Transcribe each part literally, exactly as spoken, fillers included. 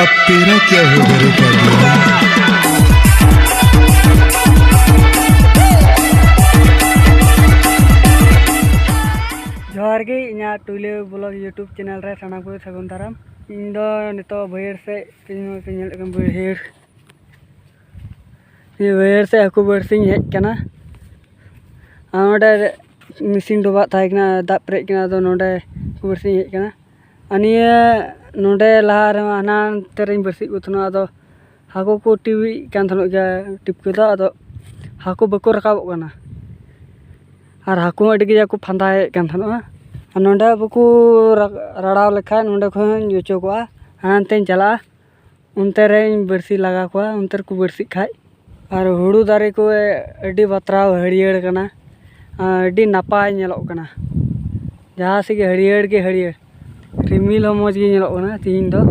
अब तेरा क्या होगा रे काबू? ᱡᱚᱦᱟᱨ ᱜᱮ, ᱤᱧᱟᱹᱜ ᱴᱩᱭᱞᱟᱹ ᱵᱞᱚᱜ YouTube ᱪᱮᱱᱮᱞ ᱨᱮ ᱥᱟᱱᱟᱢ ᱠᱚᱜᱮ ᱥᱟᱹᱜᱩᱱ ᱫᱟᱨᱟᱢ᱾ ᱤᱧ ᱫᱚ ᱱᱤᱛᱚᱜ ᱵᱟᱹᱭᱦᱟᱹᱲ ᱥᱮᱫ ᱛᱤᱧ ᱧᱮᱞᱮᱫ ᱠᱟᱱ ᱵᱟᱹᱭᱦᱟᱹᱲ, ᱱᱤᱭᱟᱹ ᱵᱟᱹᱭᱦᱟᱹᱲ ᱥᱮᱫ ᱦᱟᱹᱠᱩ ᱵᱟᱹᱲᱥᱤᱧ ᱦᱮᱡ ᱠᱟᱱᱟ᱾ ᱟᱨ ᱱᱚᱰᱮ ᱢᱮᱥᱤᱱ ᱰᱚᱵᱷᱟᱜ ᱛᱟᱦᱮᱸ ᱠᱟᱱᱟ, ᱫᱟᱜ ᱯᱮᱨᱮᱡ ᱠᱟᱱᱟ, ᱟᱫᱚ ᱱᱚᱰᱮ ᱦᱟᱹᱠᱩ ᱵᱟᱹᱲᱥᱤᱧ ᱦᱮᱡ ᱠᱟᱱᱟ᱾ ᱟᱨ ᱱᱤᱭᱟᱹ ᱱᱚᱰᱮ ᱞᱟᱦᱟ ᱨᱮᱢᱟ ᱦᱟᱱᱟ ᱱᱚᱛᱮ ᱨᱮᱧ ᱵᱟᱹᱲᱥᱤ ᱠᱚ ᱛᱟᱦᱮᱱᱟ, ᱟᱫᱚ ᱦᱟᱹᱠᱩ ᱠᱚ ᱴᱤᱯᱤᱜ ᱠᱟᱱ ᱛᱟᱦᱮᱱᱚᱜ ᱜᱮᱭᱟ, ᱴᱤᱯ ᱠᱚᱫᱚ, ᱟᱫᱚ ᱦᱟᱹᱠᱩ ᱵᱟᱠᱚ ᱨᱟᱠᱟᱵᱚᱜ ᱠᱟᱱᱟ᱾ ᱟᱨ ᱦᱟᱹᱠᱩ ᱦᱚᱸ ᱟᱹᱰᱤ ᱠᱟᱡᱟᱠ ᱠᱚ ᱯᱷᱟᱸᱫᱟᱭᱮᱫ ᱠᱟᱱ ᱛᱟᱦᱮᱱᱚᱜᱼᱟ᱾ ᱟᱨ ᱱᱚᱰᱮ ᱵᱟᱠᱚ ᱨᱟ-, ᱨᱟᱲᱟᱣ ᱞᱮᱠᱷᱟᱱ ᱱᱚᱰᱮ ᱠᱷᱚᱱ ᱚᱪᱚᱜᱚᱜᱼᱟ, ᱦᱟᱱᱛᱮᱧ ᱪᱟᱞᱟᱜᱼᱟ, ᱚᱱᱛᱮ ᱨᱮᱧ ᱵᱟᱹᱲᱥᱤ ᱞᱟᱜᱟ ᱠᱚᱣᱟ, ᱚᱱᱛᱮ ᱨᱮᱠᱚ ᱵᱟᱹᱲᱥᱤᱜ ᱠᱷᱟᱡ᱾ ᱟᱨ ᱦᱩᱲᱩ ᱫᱟᱨᱮ ᱠᱚ ᱟᱹᱰᱤ ᱵᱟᱛᱨᱟᱣ ᱦᱟᱹᱨᱭᱟᱹᱲ ᱠᱟᱱᱟ, ᱟᱹᱰᱤ ᱱᱟᱯᱟᱭ ᱧᱮᱞᱚᱜ ᱠᱟᱱᱟ᱾ ᱡᱟᱦᱟᱸ ᱥᱮᱫ ᱜᱮ ᱦᱟᱹᱨᱭᱟᱹᱲ ᱜᱮ ᱦᱟᱹᱨᱭᱟᱹᱲ, ᱨᱤᱢᱤᱞ ᱦᱚᱸ ᱢᱚᱡᱽ ᱜᱮ ᱧᱮᱞᱚᱜ ᱠᱟᱱᱟ ᱛᱤᱦᱤᱧ ᱫᱚ᱾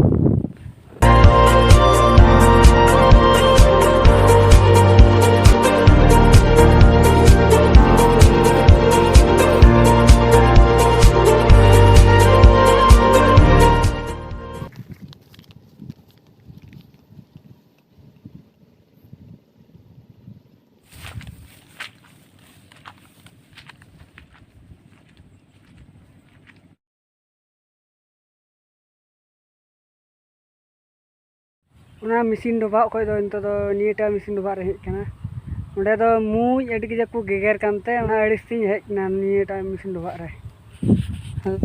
ᱚᱱᱟ ᱢᱮᱥᱤᱱ ᱰᱚᱵᱷᱟᱜ ᱠᱷᱚᱡ ᱫᱚ ᱱᱤᱛᱚᱜ ᱫᱚ ᱱᱤᱭᱟᱹᱴᱟᱜ ᱢᱮᱥᱤᱱ ᱰᱚᱵᱷᱟᱜ ᱨᱮ ᱦᱮᱡ ᱠᱟᱱᱟ᱾ ᱚᱸᱰᱮ ᱫᱚ ᱢᱩᱡ ᱟᱹᱰᱤ ᱠᱟᱡᱟᱠ ᱠᱚ ᱜᱮᱜᱮᱨ ᱠᱟᱱᱛᱮ ᱚᱱᱟ ᱟᱹᱲᱤᱥ ᱛᱤᱧ ᱦᱮᱡ ᱮᱱᱟ ᱱᱤᱭᱟᱹᱴᱟᱜ ᱢᱮᱥᱤᱱ ᱰᱚᱵᱷᱟᱜ ᱨᱮ᱾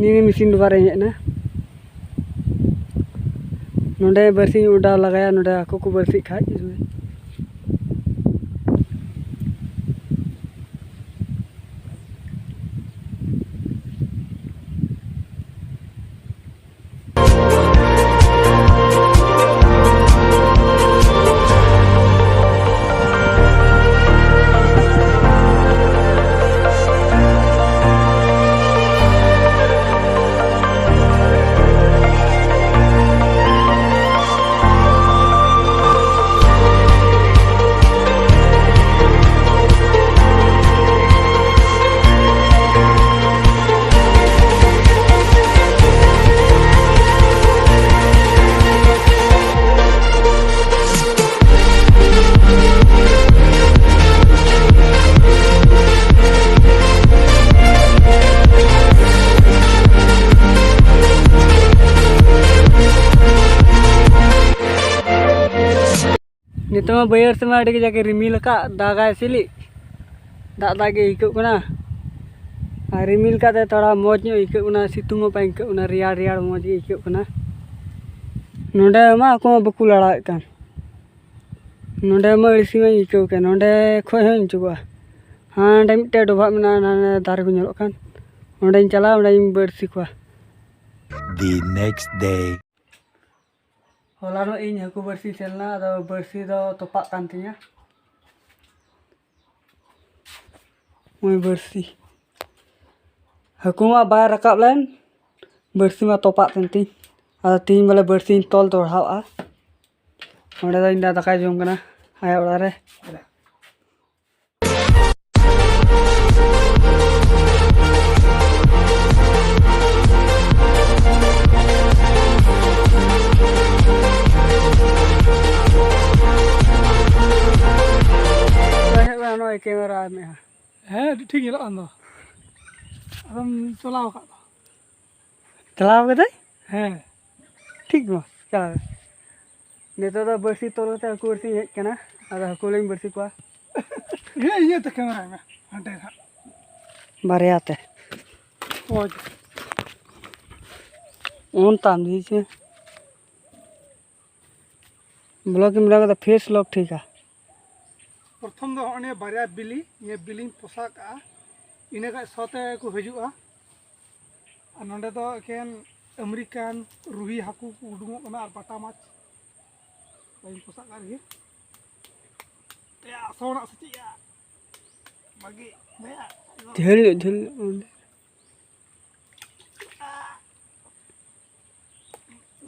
ᱱᱤᱭᱟᱹ ᱢᱮᱥᱤᱱ ᱰᱚᱵᱷᱟᱜ ᱨᱮ ᱦᱮᱡ ᱮᱱᱟ᱾ ᱱᱚᱰᱮ ᱵᱟᱹᱲᱥᱤᱧ ᱚᱰᱟᱣ ᱞᱟᱜᱟᱭᱟ, ᱱᱚᱰᱮ ᱦᱟᱹᱠᱩ ᱠᱚ ᱵᱟᱹᱲᱥᱤᱜ ᱠᱷᱟᱡ᱾ ᱱᱤᱛᱚᱜ ᱢᱟ ᱵᱟᱹᱭᱦᱟᱹᱲ ᱥᱮᱫ ᱢᱟ ᱟᱹᱰᱤ ᱠᱟᱡᱟᱠ ᱮ ᱨᱤᱢᱤᱞ ᱟᱠᱟᱫ, ᱫᱟᱜᱟᱭ ᱥᱮ ᱪᱮᱫ? ᱫᱟᱜ ᱫᱟᱜ ᱜᱮ ᱟᱹᱭᱠᱟᱹᱜ ᱠᱟᱱᱟ᱾ ᱟᱨ ᱨᱤᱢᱤᱞ ᱠᱟᱜ ᱛᱮ ᱛᱷᱚᱲᱟ ᱢᱚᱡᱽ ᱧᱚᱜ ᱟᱹᱭᱠᱟᱹᱜ ᱠᱟᱱᱟ, ᱥᱤᱛᱩᱝ ᱦᱚᱸ ᱵᱟᱝ ᱟᱹᱭᱠᱟᱹᱜ ᱠᱟᱱᱟ, ᱨᱮᱭᱟᱲ ᱨᱮᱭᱟᱲ ᱢᱚᱡᱽ ᱜᱮ ᱟᱹᱭᱠᱟᱹᱜ ᱠᱟᱱᱟ᱾ ᱱᱚᱸᱰᱮ ᱢᱟ ᱟᱠᱚ ᱢᱟ ᱵᱟᱠᱚ ᱞᱟᱲᱟᱣᱮᱫ ᱠᱟᱱ᱾ ᱱᱚᱸᱰᱮ ᱢᱟ ᱟᱹᱲᱤᱥ ᱜᱮᱧ ᱟᱹᱭᱠᱟᱹᱣ ᱠᱮᱫ, ᱱᱚᱸᱰᱮ ᱠᱷᱚᱡ ᱦᱚᱸᱧ ᱚᱪᱚᱜᱚᱜᱼᱟ᱾ ᱦᱟᱸᱰᱮ ᱢᱤᱫᱴᱮᱡ ᱰᱚᱵᱷᱟᱜ ᱢᱮᱱᱟᱜᱼᱟ, ᱚᱱᱟ ᱫᱟᱨᱮ ᱠᱚ ᱧᱮᱞᱚᱜ ᱠᱟᱱ, ᱚᱸᱰᱮᱧ ᱪᱟᱞᱟᱜᱼᱟ, ᱚᱸᱰᱮᱧ ᱵᱟᱹᱲᱥᱤ ᱠᱚᱣᱟ᱾ The next day. ᱦᱚᱞᱟᱱᱚᱜ ᱤᱧ ᱦᱟᱹᱠᱩ ᱵᱟᱹᱲᱥᱤᱧ ᱥᱮᱱ ᱞᱮᱱᱟ, ᱟᱫᱚ ᱵᱟᱹᱲᱥᱤ ᱫᱚ ᱛᱚᱯᱟᱜ ᱠᱟᱱ ᱛᱤᱧᱟᱹ᱾ ᱱᱚᱜᱼᱚᱭ ᱵᱟᱹᱲᱥᱤ, ᱦᱟᱹᱠᱩ ᱢᱟ ᱵᱟᱭ ᱨᱟᱠᱟᱵ ᱞᱮᱱ, ᱵᱟᱹᱲᱥᱤ ᱢᱟ ᱛᱚᱯᱟᱜ ᱠᱟᱱ ᱛᱤᱧ᱾ ᱟᱫᱚ ᱛᱤᱦᱤᱧ ᱵᱚᱞᱮ ᱵᱟᱹᱲᱥᱤᱧ ᱛᱚᱞ ᱫᱚᱲᱦᱟᱣᱜᱼᱟ᱾ ᱚᱸᱰᱮ ᱫᱚ ᱤᱧ ᱫᱟ ᱫᱟᱠᱟᱭ ᱡᱚᱢ ᱠᱟᱱᱟ ᱟᱭᱟᱜ ᱚᱲᱟᱜ ᱨᱮ᱾ ᱦᱮᱡ ᱮᱱᱟ ᱱᱚᱜᱼᱚᱭ ᱠᱮᱢᱮᱨᱟ ᱟᱨ ᱢᱤᱫ ᱦᱚᱲ᱾ ᱦᱮᱸ, ᱟᱹᱰᱤ ᱴᱷᱤᱠ ᱧᱮᱞᱚᱜ ᱠᱟᱱ ᱫᱚ᱾ ᱟᱫᱚᱢ ᱪᱟᱞᱟᱣ ᱟᱠᱟᱫ ᱫᱚ᱾ ᱪᱟᱞᱟᱣ ᱠᱟᱫᱟᱭ? ᱦᱮᱸ᱾ ᱴᱷᱤᱠ ᱢᱟ, ᱪᱟᱞᱟᱣ᱾ ᱱᱤᱛᱚᱜ ᱫᱚ ᱵᱟᱹᱲᱥᱤ ᱛᱚᱞ ᱠᱟᱛᱮ ᱦᱟᱹᱠᱩ ᱵᱟᱹᱲᱥᱤᱧ ᱦᱮᱡ ᱠᱟᱱᱟ᱾ ᱟᱫᱚ ᱦᱟᱹᱠᱩ ᱞᱤᱧ ᱵᱟᱹᱲᱥᱤ ᱠᱚᱣᱟ᱾ ᱤᱭᱟᱹ, ᱤᱭᱟᱹ ᱛᱮ ᱠᱮᱢᱮᱨᱟᱭ ᱢᱮ, ᱦᱟᱸᱰᱮ ᱦᱟᱸᱜ᱾ ᱵᱟᱨᱭᱟ ᱛᱮ᱾ ᱦᱳᱭ᱾ ᱚᱱ ᱛᱟᱢ ᱫᱤ ᱪᱮ᱾ ᱵᱞᱚᱜ ᱮᱢ ᱵᱮᱱᱟᱣ ᱠᱟᱫᱟ, ᱯᱷᱮᱥ ᱞᱚᱠ ᱴᱷᱤᱠᱟ᱾ ᱯᱨᱚᱛᱷᱚᱢ ᱫᱚ ᱦᱚᱸᱜᱼᱚ ᱱᱤᱭᱟᱹ ᱵᱟᱨᱭᱟ ᱵᱤᱞᱤ, ᱱᱤᱭᱟᱹ ᱵᱤᱞᱤᱧ ᱯᱚᱥᱟᱜ ᱠᱟᱜᱼᱟ, ᱤᱱᱟᱹ ᱠᱷᱟᱡ ᱥᱚ ᱛᱮ ᱠᱚ ᱦᱤᱡᱩᱜᱼᱟ᱾ ᱟᱨ ᱱᱚᱸᱰᱮ ᱫᱚ ᱮᱠᱮᱱ ᱟᱢᱮᱨᱤᱠᱟᱱ ᱨᱩᱦᱤ ᱦᱟᱹᱠᱩ ᱠᱚ ᱩᱰᱩᱝᱚᱜ ᱠᱟᱱᱟ ᱟᱨ ᱵᱟᱴᱟ ᱢᱟᱪᱷ᱾ ᱵᱟᱹᱧ ᱯᱚᱥᱟᱜ ᱠᱟᱜ ᱨᱮᱜᱮ᱾ ᱮᱭᱟ, ᱥᱚ ᱨᱮᱱᱟᱜ ᱥᱮ ᱪᱮᱫ ᱭᱟ? ᱵᱷᱟᱜᱮ, ᱫᱮᱭᱟ᱾ ᱡᱷᱟᱹᱞ ᱧᱚᱜ, ᱡᱷᱟᱹᱞ ᱧᱚᱜ ᱚᱸᱰᱮ᱾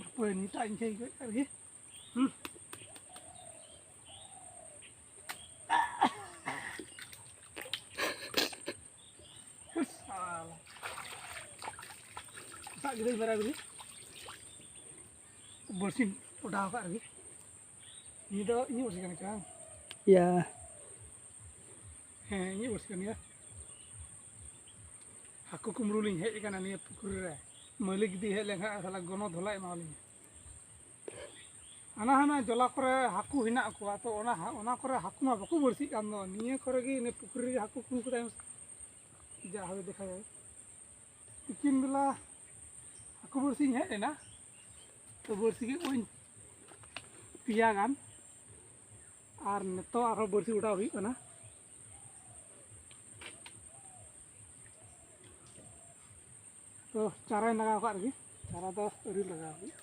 ᱦᱟᱯᱳᱭ, ᱱᱤᱛᱟᱜ ᱤᱧ ᱴᱷᱮᱱ ᱠᱷᱚᱡ ᱟᱨᱠᱤ᱾ ᱦᱩᱸ᱾ ᱥᱟᱞᱟ᱾ ᱥᱟᱵ ᱠᱮᱫᱟᱹᱧ ᱵᱟᱨᱭᱟ ᱵᱤᱞᱤ᱾ ᱵᱟᱹᱲᱥᱤᱧ ᱚᱰᱟᱣ ᱟᱠᱟᱫ ᱨᱮᱜᱮ᱾ ᱱᱤᱭᱟᱹ ᱫᱚ ᱤᱧᱟᱹᱜ ᱵᱟᱹᱲᱥᱤ ᱠᱟᱱᱟ ᱪᱮ ᱵᱟᱝ? ᱭᱟ᱾ ᱦᱮᱸ, ᱤᱧᱟᱹᱜ ᱵᱟᱹᱲᱥᱤ ᱠᱟᱱ ᱜᱮᱭᱟ᱾ ᱦᱟᱹᱠᱩ ᱠᱩᱢᱵᱽᱲᱩ ᱞᱤᱧ ᱦᱮᱡ ᱟᱠᱟᱱᱟ ᱱᱤᱭᱟᱹ ᱯᱩᱠᱷᱨᱤ ᱨᱮ᱾ ᱢᱟᱹᱞᱤᱠ ᱡᱩᱫᱤ ᱦᱮᱡ ᱞᱮᱱᱠᱷᱟᱱ ᱥᱟᱞᱟ ᱜᱚᱱᱚ ᱫᱷᱚᱞᱟᱭ ᱮᱢᱟᱣᱟᱞᱤᱧᱟ᱾ ᱦᱟᱱᱟ ᱦᱟᱱᱟ ᱡᱚᱞᱟ ᱠᱚᱨᱮ ᱦᱟᱹᱠᱩ ᱦᱮᱱᱟᱜ ᱠᱚᱣᱟ, ᱛᱚ ᱚᱱᱟ ᱦᱟ-, ᱚᱱᱟ ᱠᱚᱨᱮ ᱦᱟᱹᱠᱩ ᱢᱟ ᱵᱟᱠᱚ ᱵᱟᱹᱲᱥᱤᱜ ᱠᱟᱱ ᱫᱚ᱾ ᱱᱤᱭᱟᱹ ᱠᱚᱨᱮ ᱜᱮ, ᱤᱱᱟᱹ ᱯᱩᱠᱷᱨᱤ ᱨᱮ ᱦᱟᱹᱠᱩ ᱠᱩ ᱠᱟᱫᱟ, ᱡᱟ ᱦᱟᱣᱮ ᱫᱮᱠᱷᱟ ᱡᱟᱭ᱾ ᱛᱤᱠᱤᱱ ᱵᱮᱞᱟ ᱦᱟᱹᱠᱩ ᱵᱟᱹᱲᱥᱤᱧ ᱦᱮᱡ ᱞᱮᱱᱟ, ᱛᱚ ᱵᱟᱹᱲᱥᱤ ᱠᱮᱫ ᱠᱚᱣᱟᱧ ᱯᱮᱭᱟ ᱜᱟᱱ, ᱟᱨ ᱱᱤᱛᱚᱜ ᱟᱨᱦᱚᱸ ᱵᱟᱹᱲᱥᱤ ᱚᱰᱟᱣ ᱦᱩᱭᱩᱜ ᱠᱟᱱᱟ᱾ ᱛᱚ ᱪᱟᱨᱟᱧ ᱞᱟᱜᱟᱣ ᱠᱟᱜ ᱨᱮᱜᱮ, ᱪᱟᱨᱟ ᱫᱚ ᱟᱹᱣᱨᱤ ᱞᱟᱜᱟᱣ ᱦᱩᱭᱩᱜᱼᱟ᱾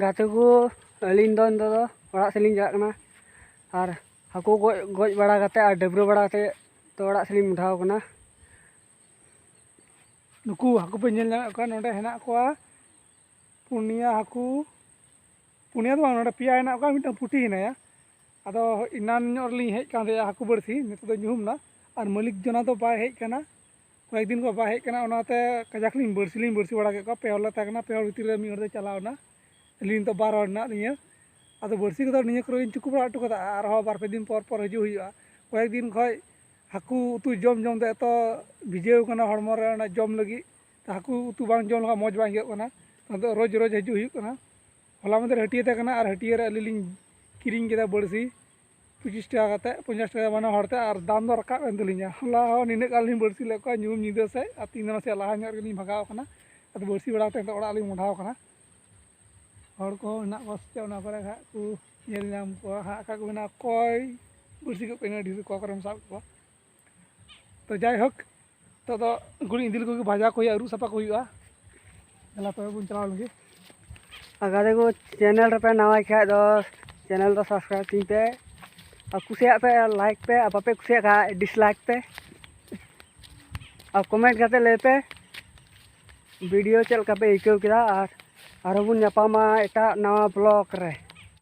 ᱜᱟᱛᱮ ᱠᱚ, ᱟᱹᱞᱤᱧ ᱫᱚ ᱱᱤᱛᱚᱜ ᱫᱚ ᱚᱲᱟᱜ ᱥᱮᱫ ᱞᱤᱧ ᱪᱟᱞᱟᱜ ᱠᱟᱱᱟ᱾ ᱟᱨ ᱦᱟᱹᱠᱩ ᱜᱚᱡ, ᱜᱚᱡ ᱵᱟᱲᱟ ᱠᱟᱛᱮ ᱟᱨ ᱰᱟᱹᱵᱽᱨᱟᱹ ᱵᱟᱲᱟ ᱠᱟᱛᱮ ᱛᱚ ᱚᱲᱟᱜ ᱥᱮᱫ ᱞᱤᱧ ᱢᱚᱦᱰᱟᱣ ᱠᱟᱱᱟ᱾ ᱱᱩᱠᱩ ᱦᱟᱹᱠᱩ ᱯᱮ ᱧᱮᱞ ᱧᱟᱢᱮᱫ ᱠᱚᱣᱟ, ᱱᱚᱰᱮ ᱦᱮᱱᱟᱜ ᱠᱚᱣᱟ ᱯᱩᱱᱭᱟ ᱦᱟᱹᱠᱩ, ᱯᱩᱱᱭᱟ ᱫᱚ ᱵᱟᱝ, ᱱᱚᱰᱮ ᱯᱮᱭᱟ ᱦᱮᱱᱟᱜ ᱠᱚᱣᱟ, ᱢᱤᱫᱴᱟᱝ ᱯᱩᱴᱷᱤ ᱦᱮᱱᱟᱭᱟ᱾ ᱟᱫᱚ ᱮᱱᱟᱱ ᱧᱚᱜ ᱨᱮᱞᱤᱧ ᱦᱮᱡ ᱠᱟᱱ ᱛᱟᱦᱮᱸᱜᱼᱟ ᱦᱟᱹᱠᱩ ᱵᱟᱹᱲᱥᱤ, ᱱᱤᱛᱚᱜ ᱫᱚ ᱧᱩᱦᱩᱢ ᱮᱱᱟ, ᱟᱨ ᱢᱟᱹᱞᱤᱠ ᱡᱚᱱᱟ ᱫᱚ ᱵᱟᱭ ᱦᱮᱡ ᱠᱟᱱᱟ, ᱠᱚᱭᱮᱠ ᱫᱤᱱ ᱠᱷᱚᱱ ᱵᱟᱭ ᱦᱮᱡ ᱠᱟᱱᱟ, ᱚᱱᱟᱛᱮ ᱠᱟᱡᱟᱠ ᱞᱤᱧ ᱵᱟᱹᱲᱥᱤ ᱞᱤᱧ ᱵᱟᱹᱲᱥᱤ ᱵᱟᱲᱟ ᱠᱮᱫ ᱠᱚᱣᱟ᱾ ᱯᱮ ᱦᱚᱲ ᱞᱮ ᱛᱟᱦᱮᱸ ᱠᱟᱱᱟ, ᱯᱮ ᱦᱚᱲ ᱵᱷᱤᱛᱤᱨ ᱨᱮ ᱢᱤᱫ ᱦᱚᱲ ᱫᱚᱭ ᱪᱟᱞᱟᱣ ᱮᱱᱟ, ᱟᱹᱞᱤᱧ ᱱᱤᱛᱚᱜ ᱵᱟᱨ ᱦᱚᱲ ᱦᱮᱱᱟᱜ ᱞᱤᱧᱟᱹ᱾ ᱟᱫᱚ ᱵᱟᱹᱲᱥᱤ ᱠᱚᱫᱚ ᱱᱤᱭᱟᱹ ᱠᱚᱨᱮ ᱜᱤᱧ ᱪᱩᱠᱩ ᱵᱟᱲᱟ ᱦᱚᱴᱚ ᱠᱟᱫᱟ, ᱟᱨᱦᱚᱸ ᱵᱟᱨ ᱯᱮ ᱫᱤᱱ ᱯᱚᱨ ᱯᱚᱨ ᱦᱤᱡᱩᱜ ᱦᱩᱭᱩᱜᱼᱟ᱾ ᱠᱚᱭᱮᱠ ᱫᱤᱱ ᱠᱷᱚᱱ ᱦᱟᱹᱠᱩ ᱩᱛᱩ ᱡᱚᱢ ᱡᱚᱢ ᱛᱮ ᱮᱛᱚ ᱵᱷᱤᱡᱟᱹᱣ ᱠᱟᱱᱟ ᱦᱚᱲᱢᱚ ᱨᱮ ᱚᱱᱟ ᱡᱚᱢ ᱞᱟᱹᱜᱤᱫ, ᱛᱚ ᱦᱟᱹᱠᱩ ᱩᱛᱩ ᱵᱟᱝ ᱡᱚᱢ ᱞᱮᱠᱷᱟᱱ ᱢᱚᱡᱽ ᱵᱟᱝ ᱟᱹᱭᱠᱟᱹᱜ ᱠᱟᱱᱟ᱾ ᱟᱫᱚ ᱨᱳᱡᱽ ᱨᱳᱡᱽ ᱦᱤᱡᱩᱜ ᱦᱩᱭᱩᱜ ᱠᱟᱱᱟ᱾ ᱦᱚᱞᱟ ᱢᱟᱫᱷᱮᱨ ᱦᱟᱹᱴᱭᱟᱹ ᱛᱟᱦᱮᱸ ᱠᱟᱱᱟ, ᱟᱨ ᱦᱟᱹᱴᱭᱟᱹ ᱨᱮ ᱟᱹᱞᱤᱧ ᱞᱤᱧ ᱠᱤᱨᱤᱧ ᱠᱮᱫᱟ ᱵᱟᱹᱲᱥᱤ, ᱯᱚᱸᱪᱤᱥ ᱴᱟᱠᱟ ᱠᱟᱛᱮ, ᱯᱚᱧᱪᱟᱥ ᱴᱟᱠᱟ ᱵᱟᱱᱟ ᱦᱚᱲ ᱛᱮ, ᱟᱨ ᱫᱟᱢ ᱫᱚ ᱨᱟᱠᱟᱵ ᱮᱱ ᱛᱟᱹᱞᱤᱧᱟ᱾ ᱦᱚᱞᱟ ᱦᱚᱸ ᱱᱤᱱᱟᱹᱜ ᱜᱟᱱ ᱞᱤᱧ ᱵᱟᱹᱲᱥᱤ ᱞᱮᱫ ᱠᱚᱣᱟ ᱧᱩᱦᱩᱢ ᱧᱤᱫᱟᱹ ᱥᱮᱫ, ᱟᱨ ᱛᱤᱦᱤᱧ ᱫᱚ ᱱᱟᱥᱮᱭᱟᱜ ᱞᱟᱦᱟ ᱧᱚᱜ ᱨᱮᱜᱮᱞᱤᱧ ᱵᱷᱟᱜᱟᱣ ᱠᱟᱱᱟ᱾ ᱟᱫᱚ ᱵᱟᱹᱲᱥᱤ ᱵᱟᱲᱟ ᱠᱟᱛᱮ ᱱᱤᱛᱚᱜ ᱚᱲᱟᱜ ᱞᱤᱧ ᱢᱚᱦᱰᱟᱣ ᱠᱟᱱᱟ᱾ ᱦᱚᱲ ᱠᱚ ᱢᱮᱱᱟᱜ ᱠᱚᱣᱟ ᱥᱮ ᱪᱮᱫ ᱚᱱᱟ ᱠᱚᱨᱮ ᱦᱟᱸᱜ ᱠᱚ ᱧᱮᱞ ᱧᱟᱢ ᱠᱚᱣᱟ ᱦᱟᱸᱜ, ᱚᱠᱟ ᱠᱚ ᱢᱮᱱᱟ ᱚᱠᱚᱭ ᱵᱟᱹᱲᱥᱤ ᱜᱚᱫ ᱠᱟᱜ ᱤᱱᱟᱹ ᱰᱷᱮᱨ, ᱚᱠᱟ ᱠᱚᱨᱮᱢ ᱥᱟᱵ ᱠᱚᱣᱟ᱾ ᱛᱚ ᱡᱟᱭᱦᱳᱠ, ᱱᱤᱛᱚᱜ ᱫᱚ ᱩᱱᱠᱩ ᱤᱫᱤ ᱞᱮᱠᱚ ᱜᱮ, ᱵᱷᱟᱡᱟ ᱠᱚ ᱦᱩᱭᱩᱜᱼᱟ, ᱟᱹᱨᱩᱵ ᱥᱟᱯᱷᱟ ᱠᱚ ᱦᱩᱭᱩᱜᱼᱟ᱾ ᱫᱮᱞᱟ ᱛᱚᱵᱮ ᱵᱚᱱ ᱪᱟᱞᱟᱣ ᱞᱮᱱ ᱜᱮ᱾ ᱟᱨ ᱜᱟᱛᱮ ᱠᱚ, ᱪᱮᱱᱮᱞ ᱨᱮᱯᱮ ᱱᱟᱣᱟ ᱠᱷᱟᱡ ᱫᱚ ᱪᱮᱱᱮᱞ ᱫᱚ ᱥᱟᱵᱥᱠᱨᱟᱭᱤᱵ ᱛᱤᱧ ᱯᱮ, ᱟᱨ ᱠᱩᱥᱤᱭᱟᱜ ᱯᱮ ᱞᱟᱭᱤᱠ ᱯᱮ, ᱟᱨ ᱵᱟᱯᱮ ᱠᱩᱥᱤᱭᱟᱜ ᱠᱷᱟᱡ ᱰᱤᱥᱞᱟᱭᱤᱠ ᱯᱮ, ᱟᱨ ᱠᱚᱢᱮᱱᱴ ᱠᱟᱛᱮ ᱞᱟᱹᱭ ᱯᱮ ᱵᱷᱤᱰᱤᱭᱳ ᱪᱮᱫ ᱞᱮᱠᱟ ᱯᱮ ᱟᱹᱭᱠᱟᱹᱣ ᱠᱮᱫᱟ᱾ ᱟᱨ ᱟᱨᱦᱚᱸ ᱵᱚᱱ ᱧᱟᱯᱟᱢᱟ ᱮᱴᱟᱜ ᱱᱟᱣᱟ ᱵᱞᱚᱜ ᱨᱮ᱾